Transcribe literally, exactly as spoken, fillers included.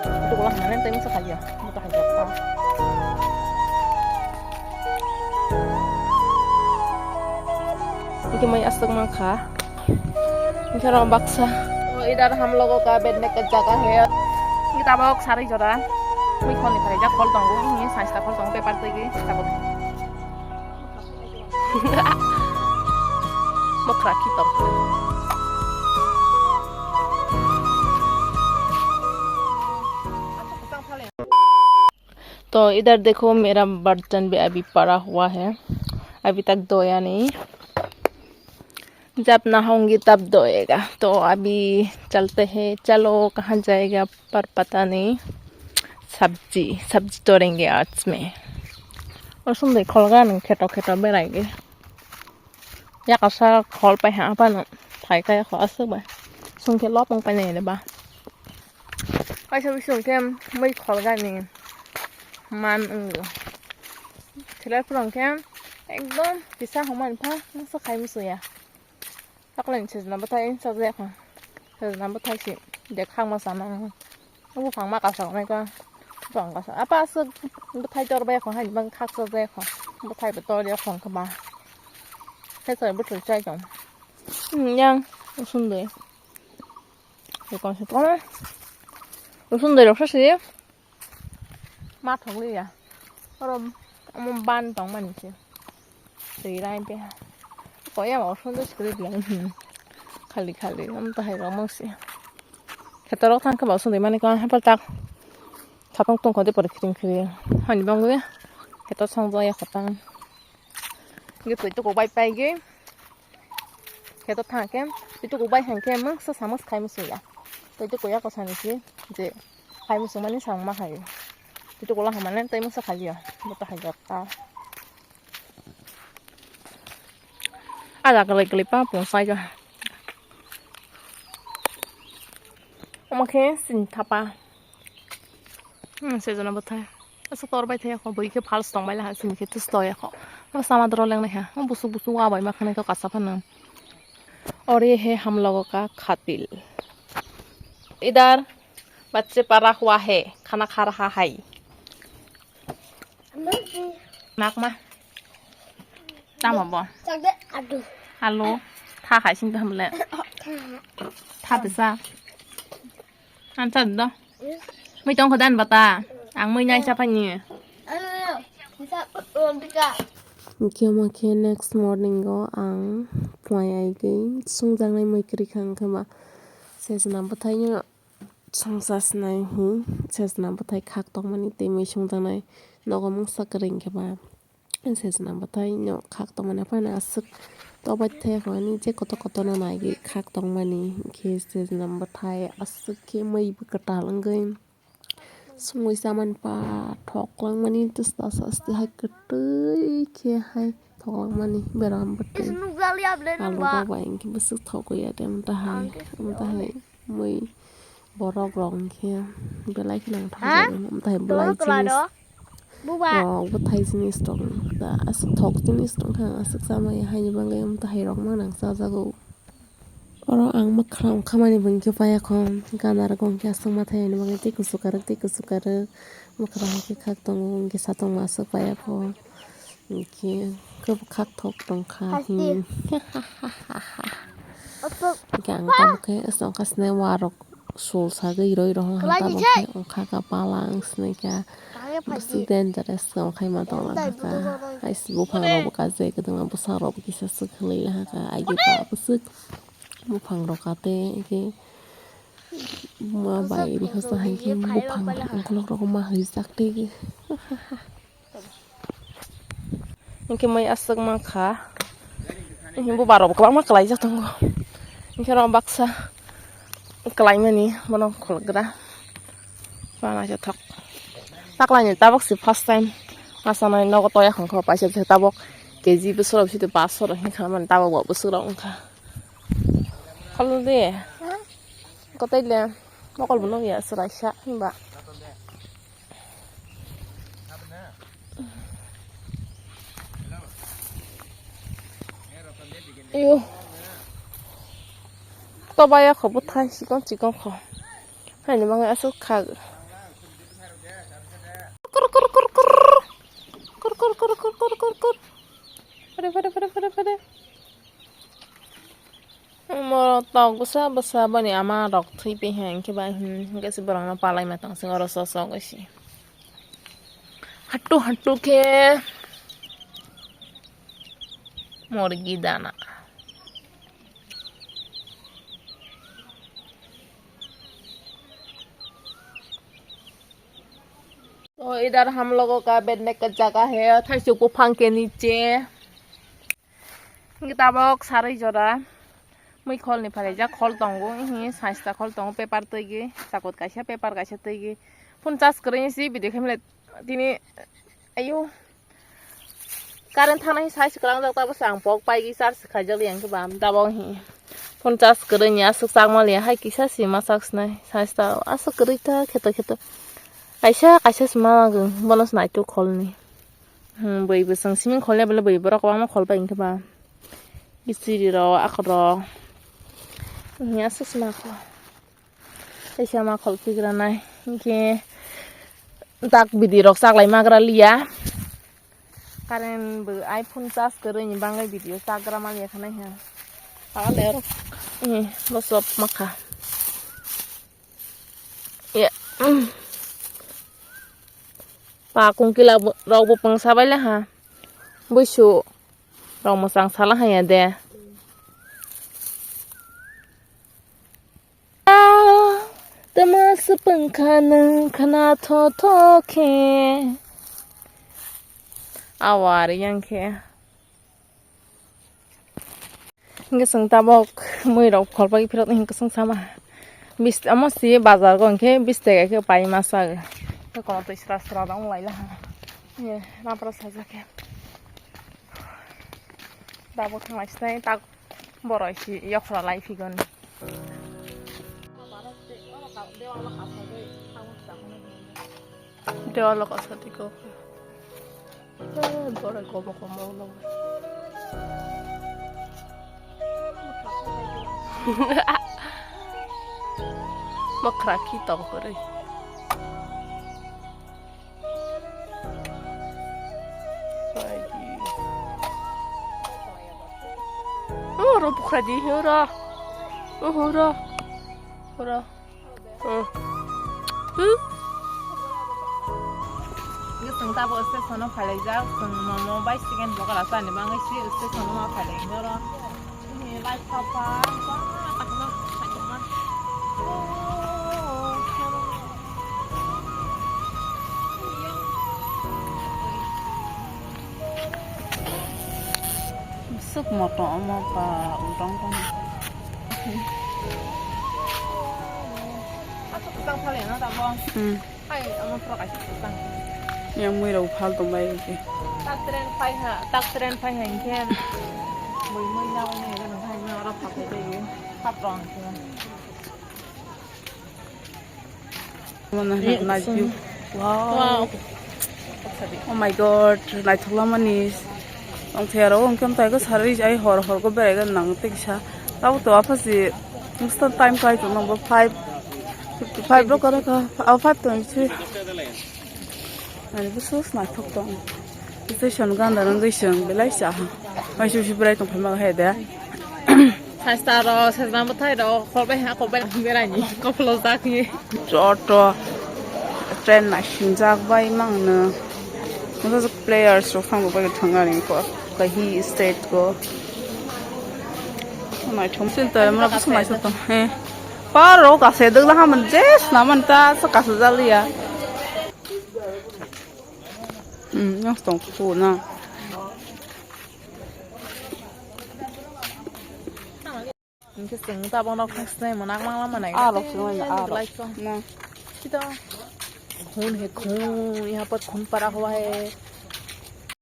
Itu ulah mana tei masa kaya. Buka kaya apa? Iki mai aswk mankha. Iki ro baksa. Oh, idhar hum logo ka baithne ka jaga hai. Iki tabok sari jora. Mui khol ni pharijak khol tongo. Ini sasta khol tongo paper twi ki tabok. Mokra khitom. तो इधर देखो, मेरा बर्तन भी अभी पड़ा हुआ है, अभी तक धोया नहीं। जब नहाऊंगी तब धोएगा। तो अभी चलते हैं, चलो कहाँ जाएगा पर पता नहीं। सब्जी, सब्जी तोड़ेंगे आज में। Osundui kholga nung kheto kheto beraigi. Yakasa khol pai ha apa no thai kaya kho aswk bai. Sungkhe lopong pai nai ba. Kaisa bising khe mui kholgani man wngo. Thelai phwrwng khe ekdom kisa hwnmani pha masa khai musuya. Takle ni sejna bwthai sajaya kho. Sejna bwthai si de khakma sana. Buphang ma kasak nai kho. Buphang kasak. Apa aswk bwthai tor bai kho hai bang khak sajaya kho. Bwthai bo tor ya kho kha ba. Sai sai bwthai chai kho. Hmm, yang sundui. Bekon se kono. Usun doi rok sasi. Ma thok liya. Oro omo ban tong mani se. Twi rai pe. Ko ya ma usun doi skri dia. Khali khali. Am ta hai rok mangsi. Kheto rok thang khe ba usun doi mani ko hapal tak. Thapang tong kho de pore khiring khiring. Hani bang de. Kheto song do ya khotang. Ge twi to ko bai pai ge. Kheto thang khe, twi tuku bai hang khe mangsa samung khai musuya. Twi tuku ya kosa ni si je khai musung mani samung ma khai. Twi tuku la hamane tei mangsa khai ya. Bo ta hai jok ta. Ada kalai kalai pa pung sai ja. Omo khe sini thapa. Hmm, sejana bwthai. Asa tor bai thaya kho, bui khe fals tong bai laha, sini khe tus toya kho. Asa ma doro lengnai ha. Busuk busuk wa bai ma khanai kho kasa phano. और ये है हम लोगों का खातिल। इधर बच्चे पड़ा हुआ है, खाना खा रहा है। Nakma. Tamo bo. Alu. Tha khai sing thamle. Tha tisa. An cha do. Mui tong khodan bata. Ang mui nai cha pani. Hingke omo khe next morning o ang phuai ai khe sungjaknai mui kwrwi kha, hingke ba sejna bwthai no songsa sinai hi, sejna bwthai khak tongmani tei mui sungjaknai nogo mungsa kwrwi hingke ba. Sejna bwthai no khak tongmani aphano aswk tobai thaya kho ani je kotor kotor no naigwi khak tongmani, hingke sejna bwthai aswk khe mui bo kwtal wngwi sumui chamani pathok langmani twsta saste hai kwtwi khe hai thok langmani beram bwtwi alu rok bai hingke bwswk thogwi ya de amtahai amtahai mui. Borok rok hingke belai kheno ang thangjago, amtahai belai jinis rok bwthai jinis rok wngkha, aswk thok jinis wngkha, ang aswk chamaya haini bagwi amtahai rok ma nang chajago. Oro ang mwkhra wngkha mani bo hingke paiya kho, gana rok hingke aswk ma thai haini bagwi tei kuchuk karwk tei kuchuk karwk mwkhra hingke khak tongo, hingke satongma aswk paiya kho. Hingke kebo khak thok tongkha. Hingke ang tamo khe wngkha sini warok sul sagwi roi rok hwnka tamo khe wngkha ka pala wng sini kha bwswk dangerous wngkha ma tong lang kha. Hai se buphang rok bo kajai kwdwma bwsa rok bo kisa swk kwlwi lang kha agi pa bwswk buphang rok kate hingke ma bai ri hosa hingke buphang ukulok rok ma hwijak tei. Hingke mai aswk mankha. Hingke bo barok bo kwbangma kwlaijak tongo. Hingke oro baksa kwlaimani bono khulukgra. Bana khe thok. Taklaini tabok se first time. Masa nai nogo toya khongkho paisa se tabok K G bwswk rok site paanch sho rok hingkha mani tabok bo bwswk rok wngkha. Khol de. Kotai le mokol bo nugya chwraisa himba. Iyo. Tobaya kho bwthai chikon chikon kho. Haini bagwi aswk kha. Kur, kur, kur, kur. Kur, kur, kur, kur, kur, kur, kur. Pare, pare, pare, pare, pare. Mo tok bwsa bwsa boni ama rok thwi pi hai, hwnkhe bai, hmm, hwnkhe se borok no palai ma tong se oro sok sok oi se. Hatto hatto khe morgi dana. तो इधर हम लोगों का बैठने का जगह है, thaisuk buphang ke niche. Hingke tabok sarui jora mui khol ni phalai jak, khol tongo, hi saista khol tongo, paper twi gi, chakot kaisa, paper kaisa twi gi. Phone charge kwrwi si video khe mile tini, ayo. Current thangnai sai swkang jak, tabok se ang pok paigwi charge khaijak yang khe bam tabok hi. Phone charge kwrwi ni aswk chakma liya hai kisa sima chak sinai sai ta aswk kwrwi ta kheto kheto. Kaisa kaisa sima naituk kholni. Hmm, bwi bwswng siming kholya bole bwi borok kwbangma khol pai hwnkhe ba. Kichiri rok, akhor rok. Hwnkhe aswk sima kho. Kaisa ma khol phigranai. Hwnkhe tak bidi rok chaklai magra liya. Current bo iPhone charge kwrwi ni bagwi video chagra maliya khanai ha. Ale rok. Eh, bosop makha. Ya. Pa kungkila bo-, rok bo pungsa bai le ha. Buisu rok mwchang sala haya de. Tama swpwng kha nwng khna tho tho khe. Awar yang khe. Hingke chwng tabok mui rok kholpai phirok hingke chwng sama. Bis, amo si bazar go hingke bis tega khe pai masa. Kono twi sra sra dong lai la. Ye, rapra sajak ya. Tabok thang lai sinai tak borok si yok sra lai phigon. Dewalo kasadi ko. Eh, borok komo komo no. Mokra ki tong kwrwi. Oh, ro bukra di, ro. Oh, ro. Ro. Hmm. Hmm? Chwng tabok station o phailaijak, chwng momo bai second bo kala chani bagwi si station o ma phailai oro. Ni light pha pha, ba, takma, takma. Bwswk moto omo ba, udong tong. Aswk kwchang phale no tabok. Hmm. Hai, omo pura kaisa kwchang. Yang mui rok phal tong bai khe. Tak train phai ha, tak train phai ha hingkhe. Mui mui na bai nai, oro phal tong bai. Hap rong khe. Mana naijak. Wow. Wow. Oh my God, naithok lamani. Ang thero ang kem tai ko sari jai hor hor ko berai ga nang te kisa. Tabo to apa si musta time kai to nang bo five fifty five ro kara ka. Ah, five twenty three. Ani bwswk naithok tong. Station ganda rwngwi chwng belai cha ha. Mai sui sui bwrai tong phaima hai de. Sasta ro, sajna bwthai ro, khorbai ha, khorbai beraini, koplo jakni. Joto train naisingjak bai mangno. Masa players rok phang bai thangani ko. Kahi state ko. Naithok sinta mura bwswk naithok tong. He. Par ro kase dwgla haman je snaman ta sa kase jaliya. Hmm, yang tong ko na. Hingke chwng tabok nok thang sinai monak mangla manai. Ah, rok sinai, ah, rok. Like ko. Na. Kita. Khun he khun, yaha pat khun para hua hai.